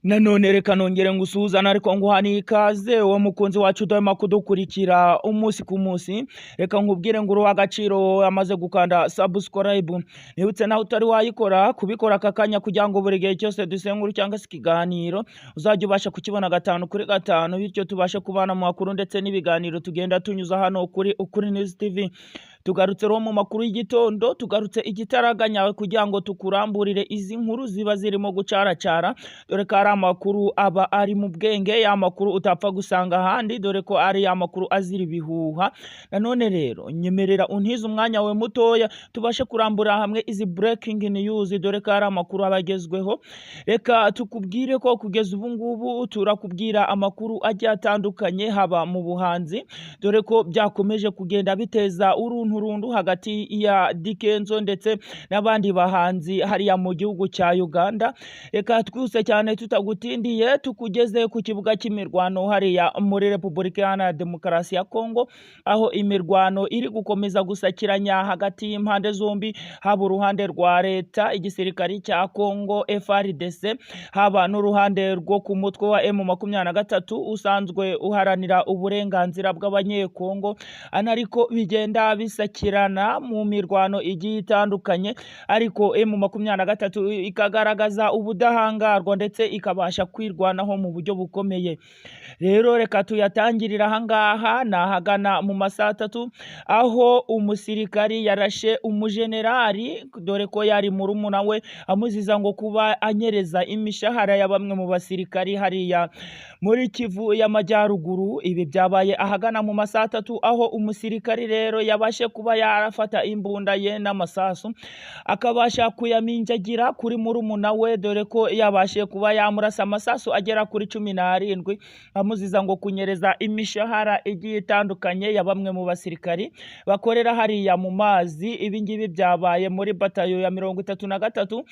Nanone reka nongere ngusuhuzane ariko nguha n'ikaze wowe mukunzi wacu udahwema kudukurikira umunsi ku munsi. Reka nkubwire ngo uri uw'agaciro amaze gukanda subscribe. Nibutse nawe utari wayikora kubikora aka kanya kugira ngo buri gihe cyose dusengura cyangwa se ikiganiro uzajya ubasha kukibona gatanu kuri gatanu, bityo tubashe kubana mu makuru ndetse n'ibiganiro tugenda tunyuza hano kuri Ukuri News TV. Tugarutse rero mu makuru y'igitondo, tugarutse igitaraganya kugira ngo tukuramburire izi nkuru ziba zirimo gucaracara, dore ko ari amakuru aba ari mu bwenge, ya makuru utapfa gusanga ahandi, dore ko ari ya makuru azira ibihuha. Nanone rero nyemerera untize umwanya wawe mutoya tubashe kurambura hamwe izi breaking news, dore ko ari amakuru aba agezweho. Reka tukubwire ko kugeza ubu ngubu turakubwira amakuru agiye atandukanye, haba mu buhanzi, dore ko byakomeje kugenda biteza urunturuntu hagati ya Eddy Kenzo ndetse n'abandi bahanzi hariya mu gihugu cya Uganda. Reka twihuse cyane tutagutindiye tukugeze ku kibuga cy'imirwano hariya muri Repubulika Iharanira Demokarasi ya Kongo, aho imirwano iri gukomeza gusakiranya hagati y'impande zombi, haba uruhande rwa leta, igisirikari cya Kongo FARDC, haba n'uruhande rwo ku mutwe wa M23 usanzwe uharanira uburenganzira bw'Abanyekongo, ariko bigenda bisakirana mu mirwano igiye itandukanye, ariko M23 ikagaragaza ubudahangarwa ndetse ikabasha kwirwanaho mu buryo bukomeye. Rero reka tuyatangirire ahangaha, ni ahagana mu ma saa tatu, aho umusirikari yarashe umujenerali, dore ko yari murumuna we, amuziza ngo kuba anyereza imishahara ya bamwe mu basirikari hariya muri Kivu y'Amajyaruguru. Ibi byabaye ahagana mu ma saa tatu, aho umusirikari rero yabashe kuba yarafata imbunda ye n'amasasu akabasha kuyaminjagira kuri murumuna we, dore ko yabashe kuba yamurasa amasasu agera kuri 17, amuziza ngo kunyereza imishahara igiye itandukanye ya bamwe mu basirikari bakorera hariya mu mazi. Ibi ngibi byabaye muri batayo ya 33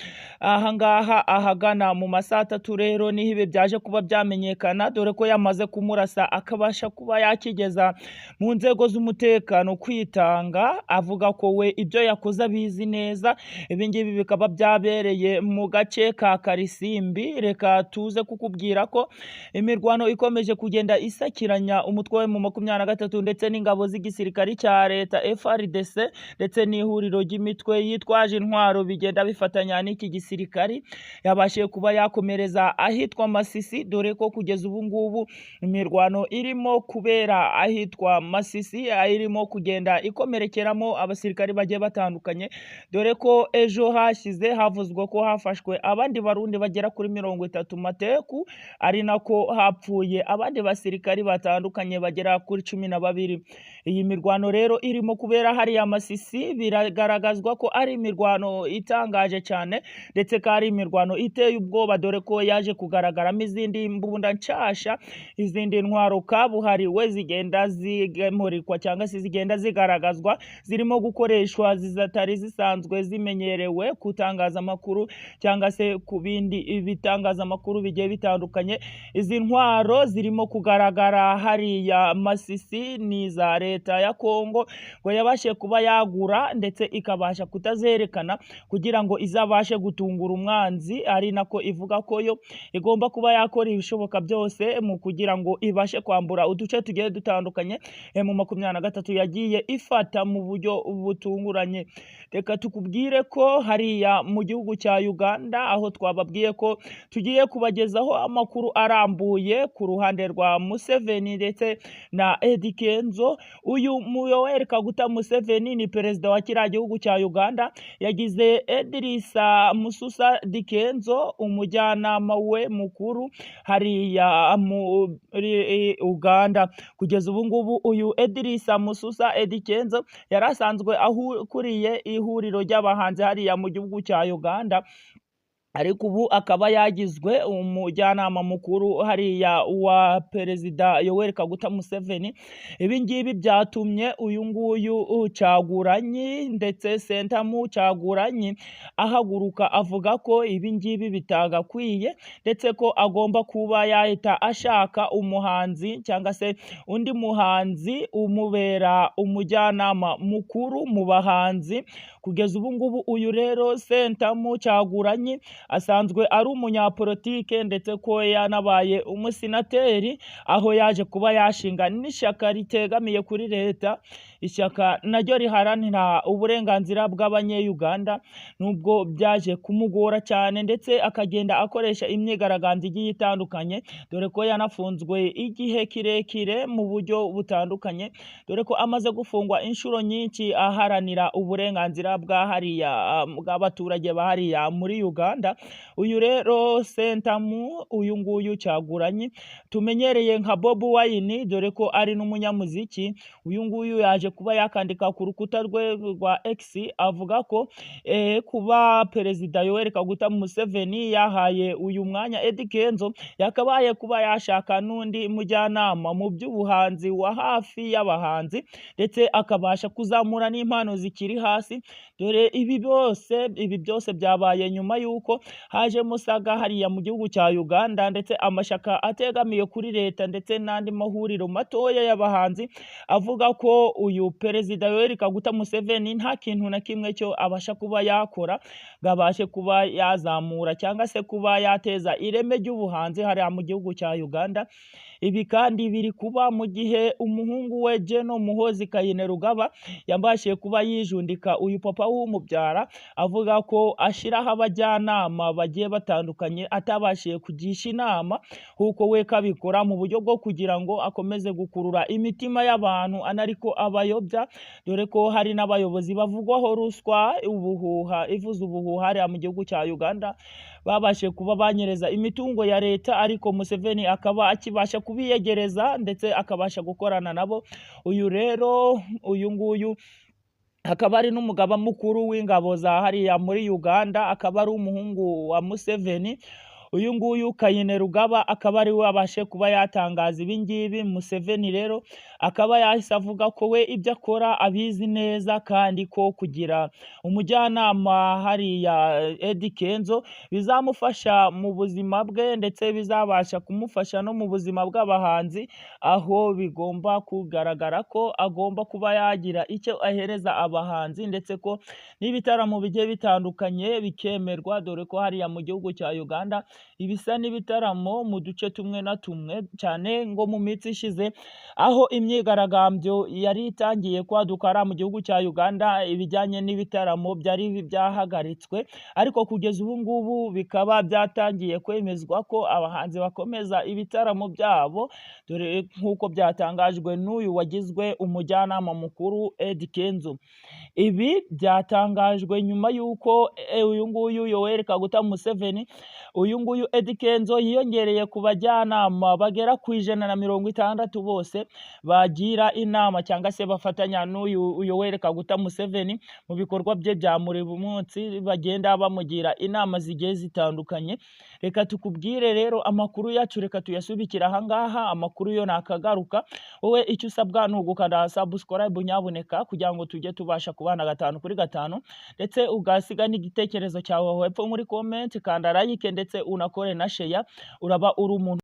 ahangaha ahagana mu ma saa tatu. Rero niho ibi byaje kuba byamenyekana, dore ko yamaze kumurasa akabasha kuba yakigeza mu nzego z'umutekano kwitanga, avuga ko we ibyo yakoze abizi neza. Ibi ngibi bikaba byabereye mu gace ka Karisimbi. Reka tuze kukubwira ko imirwano ikomeje kugenda isakiranya umutwe wa M23 ndetse n'ingabo z'igisirikari cya leta FARDC ndetse n'ihuriro ry'imitwe yitwaje intwaro bigenda bifatanya n'iki gisirikari, yabashije kuba yakomereza ahitwa Masisi, dore ko kugeza ubu ngubu imirwano irimo kubera ahitwa Masisi irimo kugenda ikomerekeramo abasirikari bagiye batandukanye, dore ko ejo hashize havuzwe ko hafashwe abandi Barundi bagera kuri 30 mateku, ari nako hapfuye abandi basirikari batandukanye bagera kuri 12. Iyi mirwano rero irimo kubera hariya Masisi biragaragazwa ko ari imirwano itangaje cyane, ndetse ko ari imirwano iteye ubwoba, dore ko yaje kugaragaramo izindi mbunda nshasha, izindi ntwaro kabuhariwe zigenda zigemurikwa cyangwa se zigenda zigaragazwa zirimo gukoreshwa zitari zisanzwe zimenyerewe ku itangazamakuru cyangwa se ku bindi bitangazamakuru bigiye bitandukanye. Izi ntwaro zirimo kugaragara hariya Masisi ni iza leta ya Kongo, ngo yabashe kuba yagura ndetse ikabasha kutazerekana kugira ngo izabashe gutungura umwanzi, ari nako ivuga ko yo igomba kuba yakora ibishoboka byose mu kugira ngo ibashe kwambura uduce tugiye dutandukanye M23 yagiye ifata mu buryo butunguranye. Reka tukubwire ko hariya mu gihugu cya Uganda, aho twababwiye ko tugiye kubagezaho amakuru arambuye ku ruhande rwa Museveni ndetse na Eddy Kenzo. Uyu Yoweri Kaguta Museveni ni perezida wa kiriya gihugu cya Uganda, yagize Edirisa Mususa Eddy Kenzo umujyanama we mukuru hariya muri Uganda. Kugeza ubu ngubu uyu Edirisa Mususa Eddy Kenzo yari asanzwe akuriye ihuriro ry'abahanzi hariya mu gihugu cya Uganda, ariko ubu akaba yagizwe umujyanama mukuru hariya wa perezida Yoweri Kaguta Museveni. Ibi ngibi byatumye uyu nguyu Caguranyi ndetse Sentamu Caguranyi ahaguruka avuga ko ibi ngibi bitagakwiye, ndetse ko agomba kuba yahita ashaka umuhanzi cyangwa se undi muhanzi umubera umujyanama mukuru mu bahanzi. Kugeza ubu ngubu uyu rero Sentamu Caguranyi Asanzwe ari umunyapolitike, ndetse ko yanabaye umusenateri, aho yaje kuba yashinga n'ishyaka ritegamiye kuri leta, ishyaka naryo riharanira uburenganzira bw'Abanye-Uganda, nubwo byaje kumugora cyane, ndetse akagenda akoresha imyigaragambyo igiye itandukanye, dore ko yanafunzwe igihe kirekire mu buryo butandukanye, dore ko amaze gufungwa inshuro nyinshi aharanira uburenganzira bwa hariya bw'abaturage ba hariya muri Uganda. Uyu rero Sentamu, uyu nguyu Kyagulanyi tumenyereye nka Bobi Wine, dore ko ari n'umunyamuziki, uyu nguyu yaje kuba yakandika ku rukuta rwe rwa X avuga ko kuba Perezida Yoweri Kaguta Museveni yahaye uyu mwanya Eddy Kenzo, yakabaye kuba yashaka n'undi mujyanama mu by'ubuhanzi wa hafi y'abahanzi, ndetse akabasha kuzamura n'impano zikiri hasi. Dore ibi byose byabaye nyuma y'uko haje musaga hariya mu gihugu cya Uganda, ndetse amashyaka ategamiye kuri leta ndetse n'andi mahuriro matoya y'abahanzi avuga ko uyu Perezida Yoweri Kaguta Museveni nta kintu na kimwe cyo abasha kuba yakora ngo abashe kuba yazamura cyangwa se kuba yateza ireme ry'ubuhanzi hariya mu gihugu cya Uganda. Ibi kandi biri kuba mu gihe umuhungu we Gen Muhoozi Kainerugaba yabashije kuba yijundika uyu papa w'umubyara, avuga ko ashyiraho abajyanama bagiye batandukanye atabashije kugisha inama, kuko we kabikora mu buryo bwo kugira ngo akomeze gukurura imitima y'abantu, anariko abayobya, dore ko hari n'abayobozi bavugwaho ruswa, ubuhuha ivuza ubuhuha hariya mu gihugu cya Uganda, babashije kuba banyereza imitungo ya leta, ariko Museveni akaba akibasha kubiyegereza ndetse akabasha gukorana nabo. Uyu rero, uyu nguyu akaba ari n'umugaba mukuru w'ingabo za hariya muri Uganda, akaba ari umuhungu wa Museveni. Uyu nguyu Kainerugaba akaba ari we wabashe kuba yatangaza ibi ngibi. Museveni rero akaba yahise avuga ko we ibyo akora abizi neza, kandi ko kugira umujyanama hariya Eddy Kenzo bizamufasha mu buzima bwe, ndetse bizabasha kumufasha no mu buzima bw'abahanzi, aho bigomba kugaragara ko agomba kuba yagira icyo ahereza abahanzi, ndetse ko n'ibitaramo bigiye bitandukanye bikemerwa, dore ko hariya mu gihugu cya Uganda ibisa n'ibitaramo mu duce tumwe na tumwe cyane, ngo mu minsi ishize aho imyigaragambyo yari itangiye kwaduka hariya mu gihugu cya Uganda, ibijyanye n'ibitaramo byari byahagaritswe, ariko kugeza ubu ngubu bikaba byatangiye kwemezwa ko abahanzi bakomeza ibitaramo byabo, dore nk'uko byatangajwe n'uyu wagizwe umujyanama mukuru Eddy Kenzo. Ibi byatangajwe nyuma y'uko uyu nguyu Yoweri Kaguta Museveni, uyu nguyu Eddy Kenzo yiyongereye ku bajyanama bagera ku 160 bose bagira inama cyangwa se bafatanya n'uyu Yoweri Kaguta Museveni mu bikorwa bye bya buri munsi, bagenda bamugira inama zigiye zitandukanye. Reka tukubwire rero, amakuru yacu reka tuyasubikire ahangaha. Amakuru yo nakagaruka. Wowe icyo usabwa ni ugukanda subscribe nyabuneka, kugira ngo tujye tubasha kubana gatanu kuri gatanu, ndetse ugasiga n'igitekerezo cyawe hepfo muri comment. Kanda like ndetse unakore na share, uraba uri umuntu.